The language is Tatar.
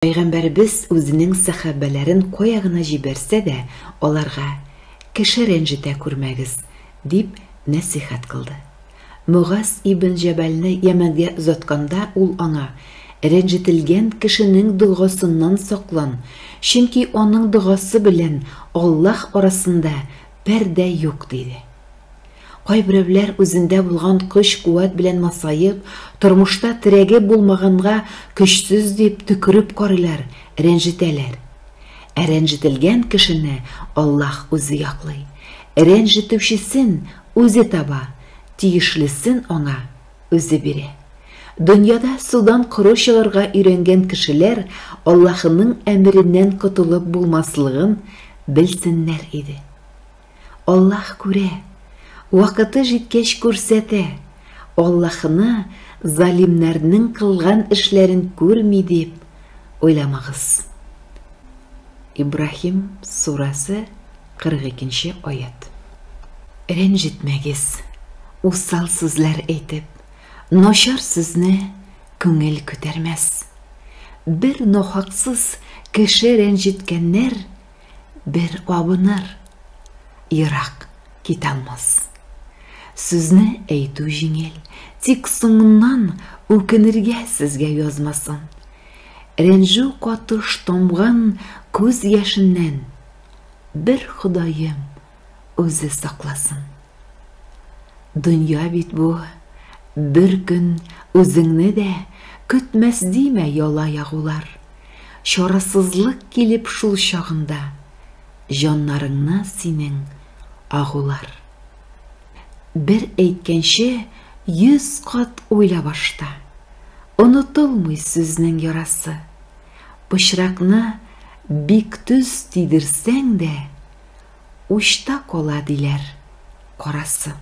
Пәйгамбәребез үзенең сәхабәләрен кая гына җибәрсә дә, аларга, Кеше рәнҗетә күрмәгез, дип нәсыйхәт кылды. Мөгаз ибн Җәбәлне Йәмәнгә озатканда ул аңа, Рәнҗетелгән кешенең догасыннан саклан, чөнки аның догасы белән Аллаһ арасында пәрдә юк, диде. Кайберәүләр үзендә булган көч-куәт белән масаеп, тормышта терәге булмаганга көчсез дип төкереп карыйлар, рәнҗетәләр. Ә рәнҗетелгән кешене Аллаһ үзе яклый. Рәнҗетүчесен үзе таба, тиешлесен аңа үзе бирә. Дөньяда судан коры чыгарга өйрәнгән кешеләр Аллаһының әмереннән котылып булмаслыгын белсеннәр иде. Аллаһ күрә, вакыты җиткәч күрсәтә, Аллаһны залимнәрнең кылган эшләрен күрми дип уйламагыз. Ибраһим сурасы 42 нче аять. Рәнҗетмәгез, усал сүзләр әйтеп, начар сүзне күңел күтәрмәс. Бер нахаксыз кеше рәнҗеткәннәр Бер абыныр, ерак киталмас. Сүзне әйтү җиңел, тик соңыннан үкенергә сезгә язмасын. Рәнҗү катыш тамган күз яшеннән бер Ходаем үзе сакласын. Дөнья бит бу, бер көн үзеңне дә көтмәс димә яла ягулар. Чарасызлык килеп шул чагында җаннарыңны синең агулар. Бер әйткәнче 100 кат уйла башта, онытылмый сүзнең ярасы. Пычракны бик төз тидерсәң дә, учта кала диләр карасы.